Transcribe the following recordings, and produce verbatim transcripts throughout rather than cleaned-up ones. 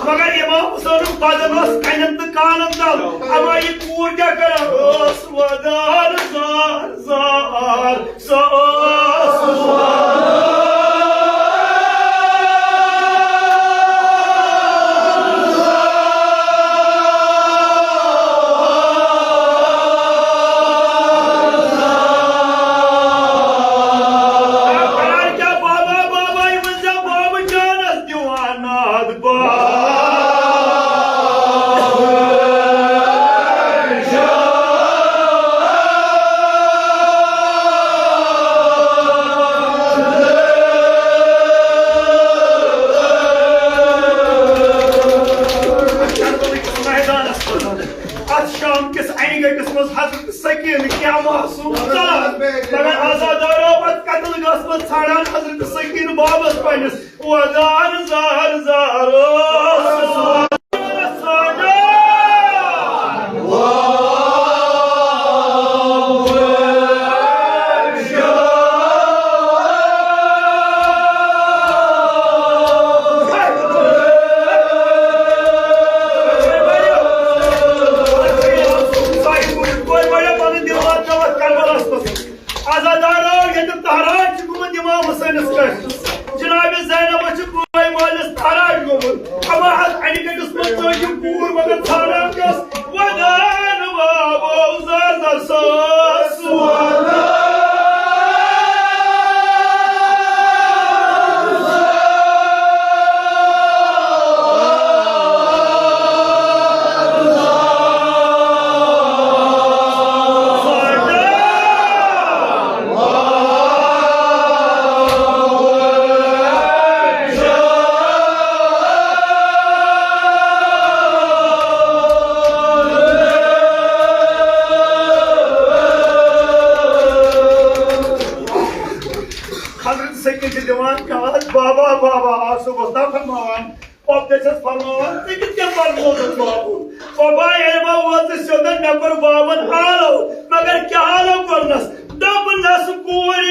مگر امام حسینُک بدن اوس کنن تہٕ کانن تل۔ اما یہِ کوٗر کیٛاہ کران ٲس؟ ودان زار زار سۄ ٲس۔ کران کیٛاہ بابا، بابا، یہِ ؤنۍ زٮ۪و بابہٕ جانس دِوان ناد بابا۔ میدانس منٛز، اتھ شام کِس انہِ گٔٹِس منٛز حضرت سکیٖن کیٛاہ معصوم ذات۔ مگر عزادارو، پتہٕ قتل گاہس منٛز ژھانڈان حضرت سکیٖن بابس پننِس۔ ودان زار زار اوس۔ عزادارو، ییٚتہِ تہراج چھُ گوٚمُت امام حسینس پٮ۪ٹھ، جناب زینبس چھُ بٲے مٲلِس تہراج گوٚمُت۔ اما اتھ انہِ گٔٹِس منٛز ژٔج یہِ کوٗر، مگر ژھانڈان کس ودان بابو زر زر ساس۔ حضرت سکیٖن چھِ دِوان یاد، بابا، بابا، آ، صُبحس تام فرماوان، پتہٕ چھَس فرماوان، ژےٚ کِتھ کٔنۍ پرنووُتھ بابُن؟ بابا، ییٚلہِ بہٕ وٲژٕس سیوٚدُے، مےٚ کوٚر بابن آلو، مگر کیٛاہ آلو کوٚرنس؟ دوٚپنس، کوٗرِ،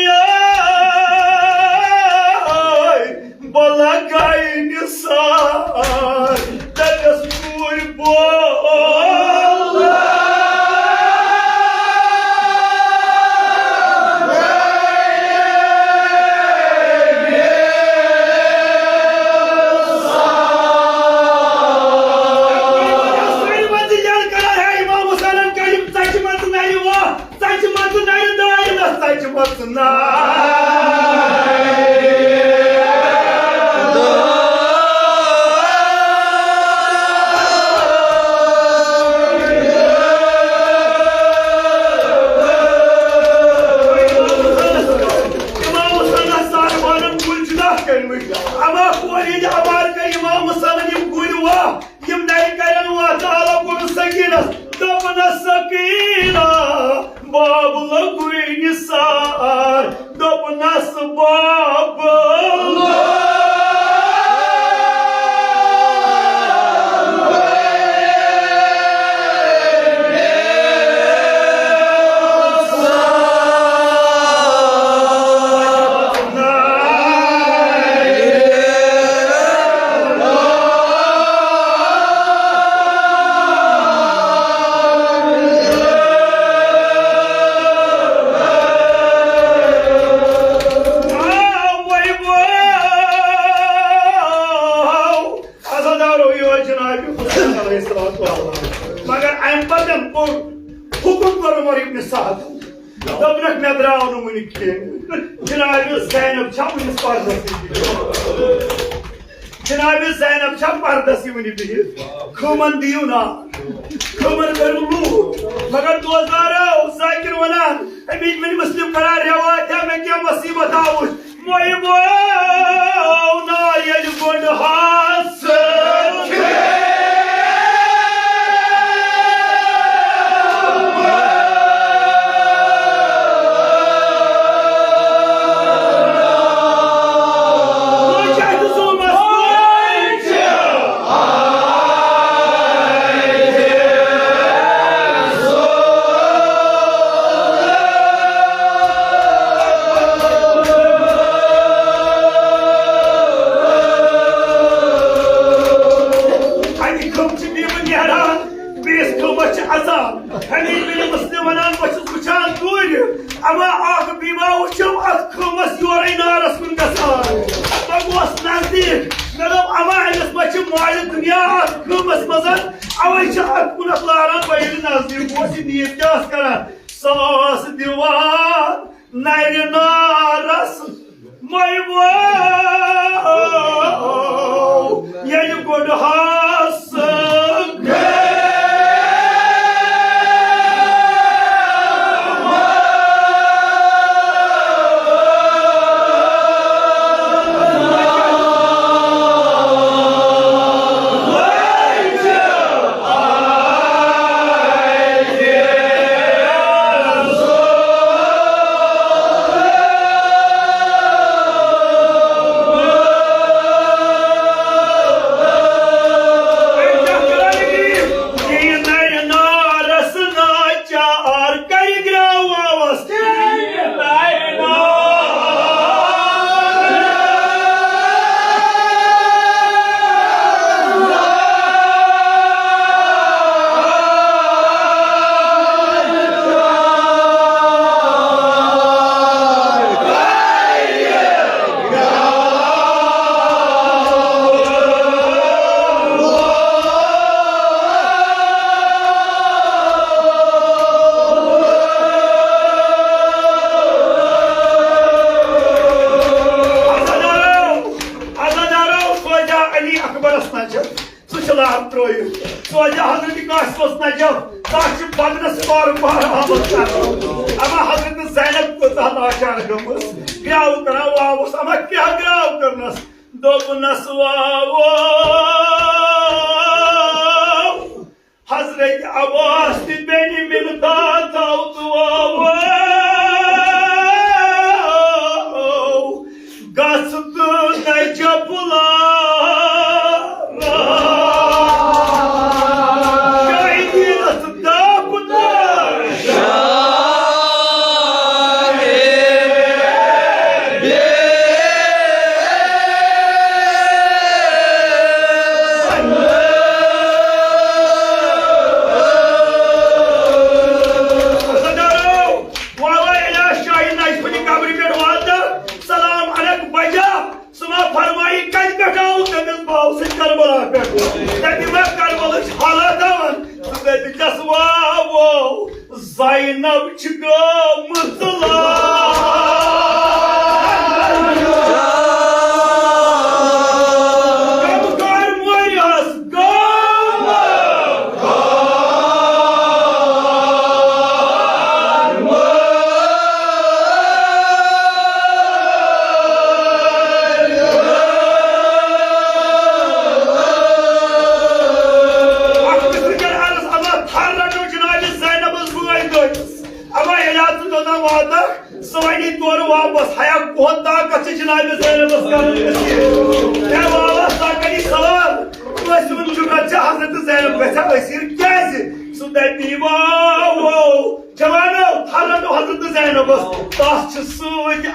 بہٕ لگے نثار، دپس کوٗرِ بول۔ ساروی منٛز ییٚلہِ کران ہے امام حسینن کٔرِم ژچہِ منٛز نرِ وا۔ ژچہِ منٛز نرِ دٲیرس، ژچہِ منٛز نرِ۔ امام حسینس ساربانن کُلۍ جدا کٔرمٕتۍ۔ اما کورِ ہٕنٛدِ عمارٕ کٔرۍ امام حسینن یِم کُلۍ واہ۔ یِم نرِ کرن وۄتھ آلو کوٚرُن سکیٖنس۔ دوٚپنس، سکیٖنہ، باب لوٚگُے نثار۔ دوٚپنس، باب لوٚگُے نثار۔ عزادارو، یہِ اوس جناب حسین علیہ الصلوۃ والسلام۔ مگر امہِ پتہٕ کوٚر حکم کوٚر عمر ابن سعد۔ دوٚپنکھ، مےٚ درٛاو نہٕ وُنہِ کھیٚن۔ جناب زینب چھا وُنہِ پردس نِش بِہِتھ؟ جناب زینب چھا پردس نِش وُنہِ بِہِتھ؟ خٲمن دِیِو نا، خٲمن کٔرِو لوٗر۔ مگر دوستدارو، ذاکر ونان، امِچ بن مسلم کران روایت، مےٚ کینٛہہ مصیبت آوُس۔ وۄنۍ گوٚو نا ییٚلہِ گۄڈٕ ہاس اوے چھِ اتھ کُنتھ لاران، بہٕ ییٚلہِ نزدیٖک اوس، یہِ نیٖر کیٛاہ ٲس کران؟ سۄ ٲس دِوان نرِ نارس مۄیمو، ییٚلہِ گۄڈٕ ہس عزادارو، عزادارو، سوزا علی اکبرس نظر۔ سُہ چھُ لار ترٲوِتھ۔ سوزا حضرت قاسمس نظر۔ تس چھُ بدنس بار بار آمُت کرنہٕ۔ اما حضرت زینب کۭژاہ لاچار گٔمٕژ۔ گراو کران واوس۔ اما کیٛاہ گراو کرنس؟ دوٚپنس واوو۔ حضرت عباس تہِ بیٚنہِ مِلتا تھاو دُعا وو۔ گژھ تہٕ نجف لارا۔ شاہی دیٖنس دب تہٕ عزادارو، واوا الیاس شاہی نجفہٕ نہِ قبرِ پٮ۪ٹھ واتنہٕ۔ سلام علیک بجا۔ سُہ ما فرمایی کتہِ پٮ۪ٹھ آو؟ تٔمِس باو سۭتۍ کربلا پٮ۪ٹھ۔ تٔمۍ ما کربلٕچ حالات ہاوان۔ سُہ دٔپِتھ چھس واوو۔ زینب چھِ گٔمٕژ لال۔ غمخار مورِ ہس غم۔ اکھ قٕسم کر عرض، اما تھر رٹو جناب زینبس بٲے دٲدِس۔ اما ییٚلہِ اتھ ژٕ توٚتام واتکھ، سُہ وَنہِ تورٕ واپس، ہیا، کۄہَن طاقت چھِ جناب زینبس کرُن أسیٖر۔ اے واوا، سا کَری سوال، کٲنٛسہِ ہُنٛد جُرأت چھا حضرت زینب گژھِ ہا أسیٖر؟ کیٛازِ؟ سُہ دَپہِ، واوو، جوانو، تھَر رَٹو حضرت زینبس، تَس چھِ سۭتۍ